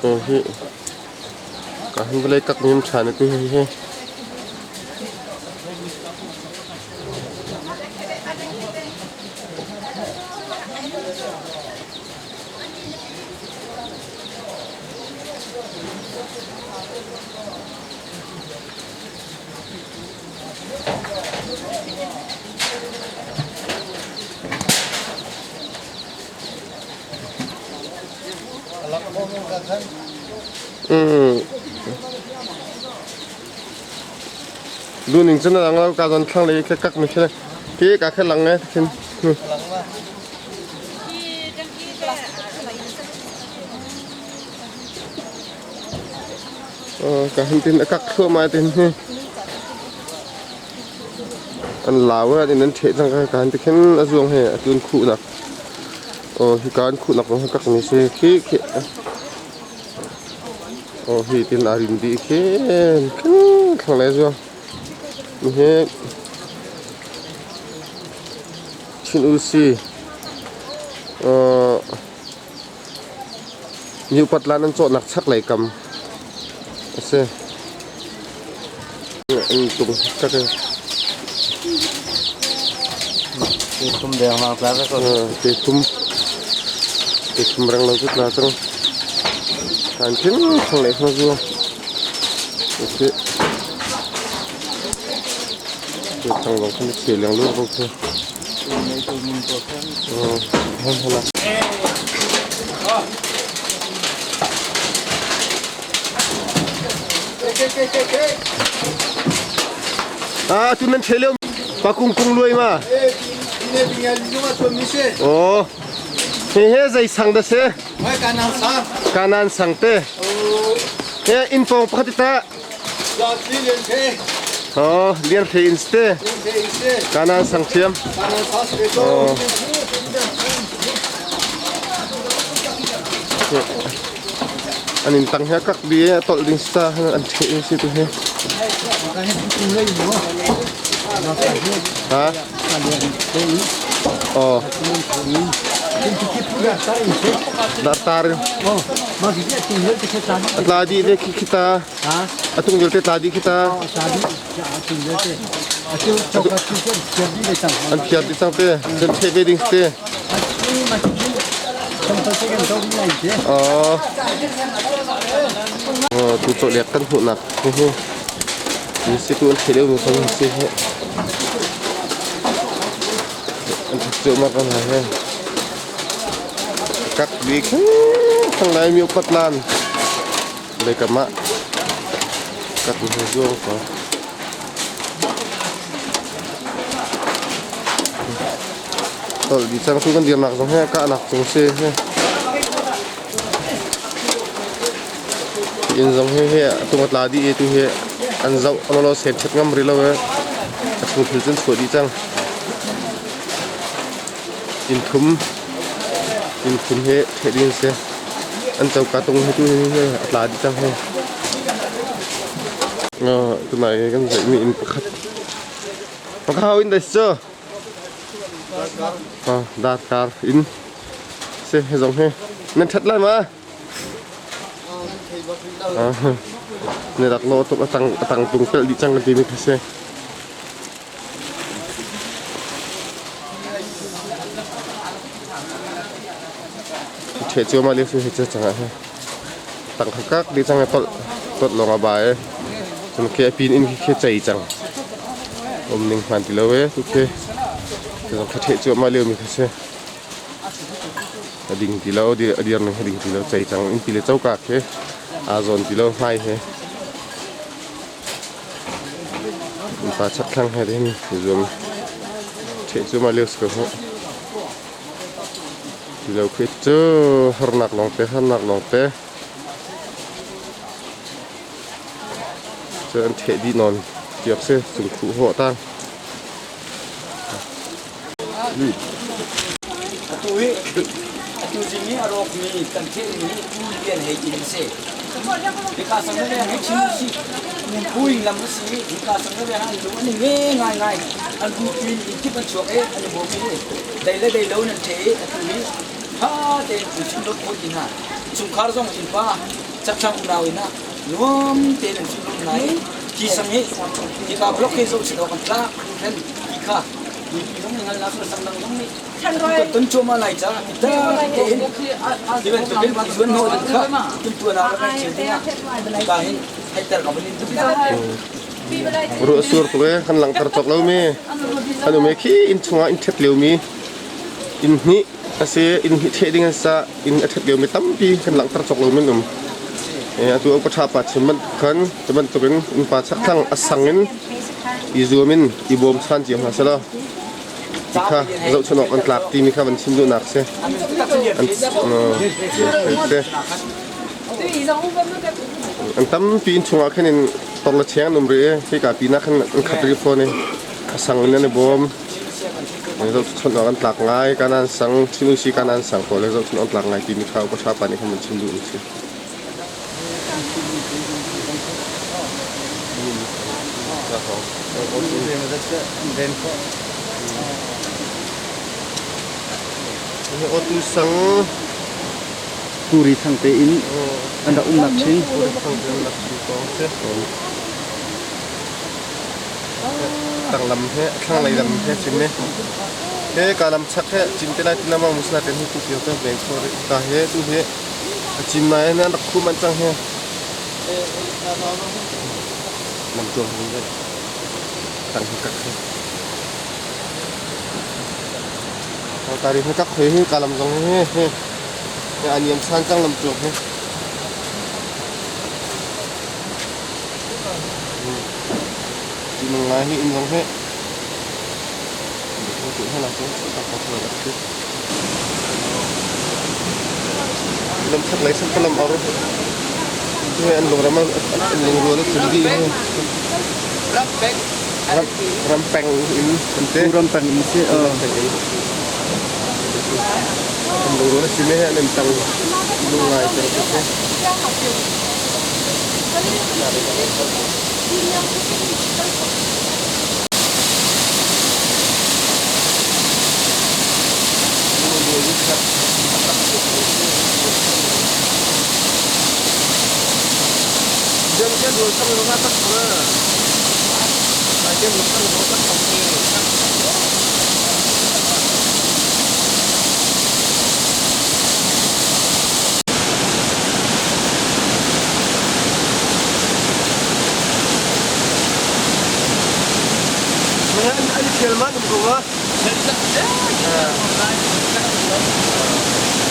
Hi ka hin vawlei kak mi ṭha na ti hi. Duning cun a lang lo ka zawn thlang lei khi kak mi khi khi ka khi lang e khin. Ka hin tin a kak thluahmah tin hi. An lau an in an ṭheh cang ka kan ti khin a zuang he a tun khuhnak. Aw hika an khuhnak zong hi kak mi si khi khi. Aw hi tin a rin dih khin khin thlang le zuang. Mi hi Chin U Si New Patlan an cawhnak chaklei kam a si. An tung kak i. Te thum deng ma tla ka ko. Te thum. Te thum reng lo cu tla cang. Kan thin thang le hma zu. Te te thang long khan che leng lu ko khu. Ah, tu nan thelio pa kung kung luai ma. Oh. He he zai sang da se. Kanan sang te. He in pong pakhat ta. Oh, lian the in ste. Kanan sang thiam. Oh. An in tang he kak bi tol ding sa an the in si tu he. Ha? Oh. Dar tar. Atla di ve khi kita. Atung vialte tla dih khi ta. An phiar dih cang te. Cun theh ve ding te. Oh. Oh, tu cawlek kan hmuhnak. Hihi. Ni si tu an theh deuh mi khan si he. An thek ceu ma kan he. Kak bik thang lai mi upat lan. Leikam ah kat na hei zuang ko. Tol di cang tu kan dirnak zong he kahnak cung si he. Inn zong he he tung tla di e tu he an zoh lo sen chet ngam ri lo e. A chung thil cun chuah di cang. Inn thum inn thum he ṭheh ding a si. An coka tung hi tu hi a tla dih cang hei. Tunai i kan zeihmi inn pakhat. Pakha in dai cu. Darkar inn. Si hi zong hi. Nan ṭhat lai ma? Ne rak lo tuk a tang a tang tung pelh dih cang kan timi kha si. Ṭheh cuahmah lio si hei cu cang ah hin tang kha kak dih cang i tolh tolh lawng a ba i cun khi a pin in khi khi cei cang um ning hmaan ti lo e tu khi zong khi ṭheh cuahmah lio mi kha si a ding ti lo a dir ning a ding ti lo cei cang innpi le coka khi aa zawn ti lo hmai he Innpa chakthlang he hin zuam ṭheh cuahmah lio si ko hih. Tilo khi cu harnak lawngte harnak lawngte. Cu an ṭheh dih nawn tiawk si cungkhuh hawh tang. Atu hi atu zing i a rawkmi kan thehmi Pu Lian Hei inn a si. Hika sang na veng hi chim si Pui lam a si. Hika sang na veng an lung an i nge ngaingai. An bupi in inn kip an chuak i an i bawm i dei le dei lo in an ṭhe i atu hi ṭha tein an chim lot khawh ti hna. Chungkhar zong innpa. Chakthlang unau in ah nuam tein an fim hna i hi sang hi hika block hi zoh selaw kan tlak hringhren ti kha mipi zong nih hngalhnak le sangdang zong nih kan ton cuahmah lai caah biatak tein hi bantukin zuan hnawh ding kha timhtuahnak rak ngeih cio dingah hika hin theihter ka van in duh. Ruah sur tuk ee kan langhter cawk lomi an um ee khi inn chungah inn ṭhet liomi inn hnih a si inn hnih ṭheh ding an sa inn a ṭhet liomi tampi kan langhter cawk lomi an um. Atu upa ṭha pa chim bantuk khan cu bantukin innpa chakthlang a sang in i zuam in i bawmchan cio hna selaw ti kha zohchunh awk an tlak timi kha van chim duhnak si. An si. An tampi inn chungah khin in tor le cheng an um rih i hika pinah khin an khat rih fawn i a sang in an i bawm. Zohchunh awk an tlak ngai. Kanan sang, Chin usi kanan sang pawl he zohchunh awk an tlak ngai timi kha upa ṭha pa nih khan van chim duh an si. Awtu sang Turi thang tein an rak umnak chin. Tanglam he thlanglei lam he cim he he ka lam chak he cim te lai tinama musna ten hi tu pio te veng kho ri ka he tu he a cim nai nan rak khu man cang he lam tuang hung ve tang hi kak he tari hi kak he hi ka lam zong he he he aniam san cang lam tuang he Tinung ngai hi inn zong hi Lam khat lei san lam ar hi an lung ram an lungrual a tlun dih hi ram peng in an te Ram peng in si ram peng in an lungrual a si me an tang lung ngai te si.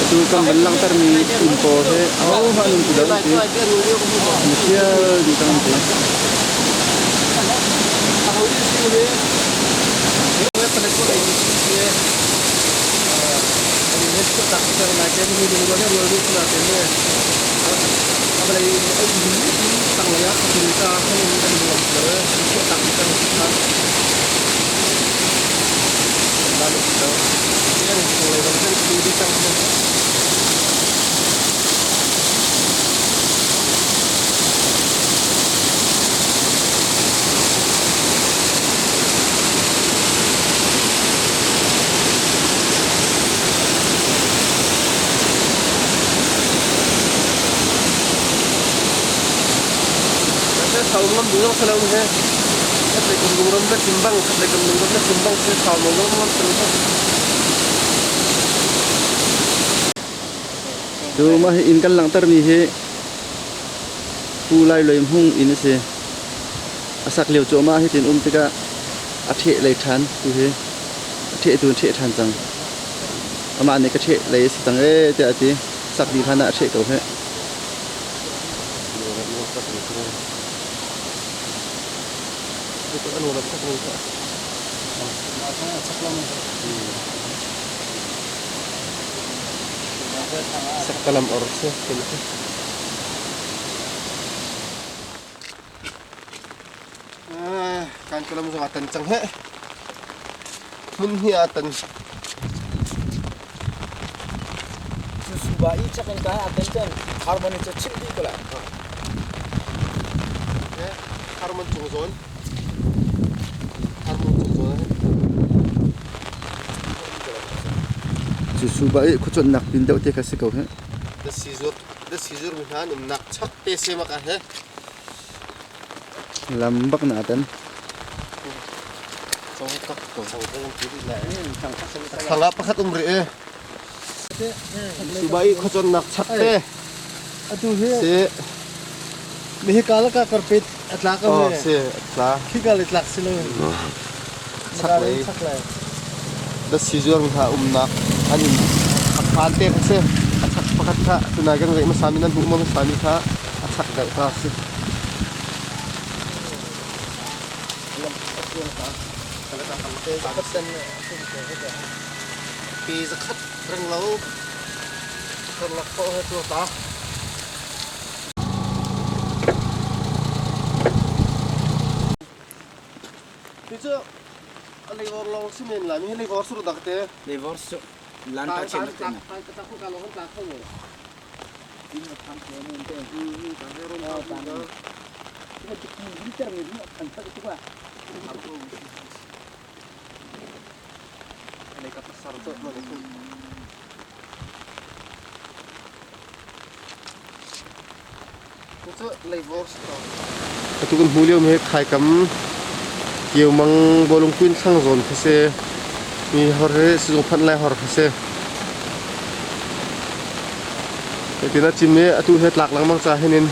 Atu kan van langhtermi inn pawl hi ahohmah an um ti lo an ti. Mithial dih cang an ti. Cu mah hi inn kan langhtermi hi Pu Lai Luai Hmung inn a si. A sak lio cuahmah hitin um tikah a ṭheh lei ṭhan tu hi a ṭheh tu in ṭheh ṭhan cang. Amah nih ka ṭheh lei a si cang ee tiah a ti. Sak dih hlan ah a ṭheh ko hih. Sakkalam or si. Kan kalam zong atan cang he. Hmun hi atan. Susuba i chakin ka atan cun harmony cu chim dih ko lai. Harmon cung zawn. Harmon cung zawn. Cu suba i khuacuanhnak pin deuh te kha si ko hih. Na si zuat. Da sizur mi hna an umnak chak te se maka he. Lam bak na tan. Thlang ah pakhat um rih e. Subai khuaconnak chak te. Atu hi Si. mi hi kala ka karpet a tla ka Oh, me. si tla. Khi ka le tlak si lo. Chak lei. Chak lei. Da sizur mi hna umnak an in a phan te kha si. A chak pakhat kha tunai kan reih hmasa mi nan hmuh hmasa mi kha a chak deuh ta si. Pi zakhat reng lo karlak paoh he tuah ta. Hi cu a leivor lawng si men lai mi hi leivor sur dak te. Leivor su lan ta chen te na. Atu kan hmuh lio mi hi Khaikam Keumang bawlung kuin thlang zawn khi si. Mi hor hi sizung phanh lai hor khi si. Hitin a cim i atu hi tlak lengmang ca hin in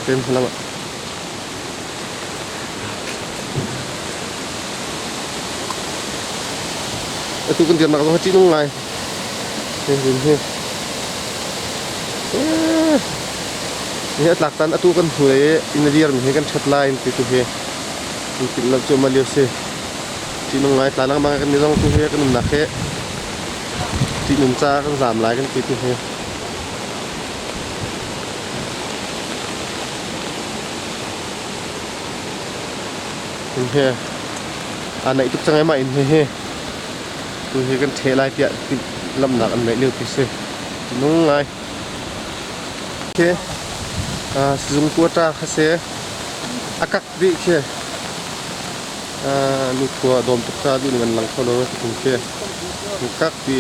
tem lam ah. Atu kan dirnak zong hi ṭihnung ngai. Hi hi. Hi a tlak tan atu kan hnu lei i inn a dirmi hi kan ṭhat lai an ti tu hi. An timh lamh cuahmah lio si. Ṭihnung ngai tla lengmang kan ni zong tu hi kan umnak hi ṭihnun ca kan zaam lai kan ti tu hi. Inn hi aa naih tuk cang i mah inn hi hi tu hi kan ṭheh lai tiah lamnak an neih lio ti si. Nung ngai. Khi sizung quota kha si. A kak dih khi. Nikhua a dawm tuk caah duhning an lang kho lo kum khi. Kak ti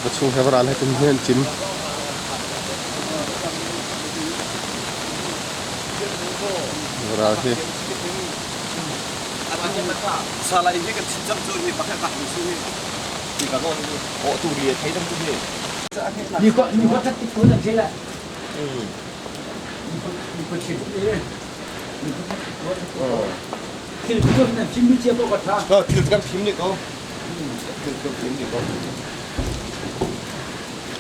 va chung he va ral he kum hi an cim. Ral hi. Sala hi kan chim cang cu hi pakhat kak mi su hi. Ti ka ko o tu ri thei dang tu hi. Ni ko ni ko that ti ko na thela. Ni ko chim. Ni ko that ti ko. Thil ko na chim mi chia ko ka tha. Ko thil kan phim ni ko. Thil kan phim ni ko.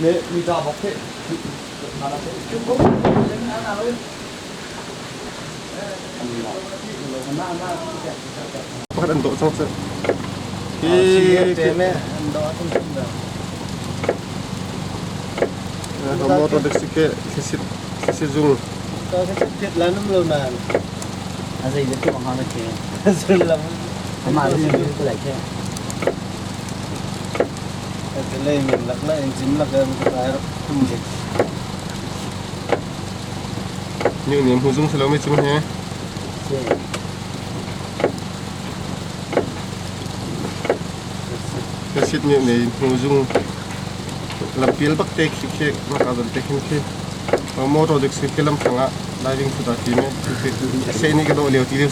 Ne mi ta bok the. Chu ko na na lo. Na na. Pakhat an dawh cang cu. Hi Hi me an do atum tum da. Motor dek si ke thlisit thlisit zung. Ka ka phet la num lo nan. A zei le tu ha na ke. Sul lam. Ma le ko lai ke. Ka le min lak la in cim lak em ka ai tum le. Ni ni mu zung selo mi chung he. Thlisit ni ni mu zung lampil bak te khi khi ma ka zon te khin khi. Motor dek si ke lam thanga diving phuta ti me. Se ni ka do leo ti leo.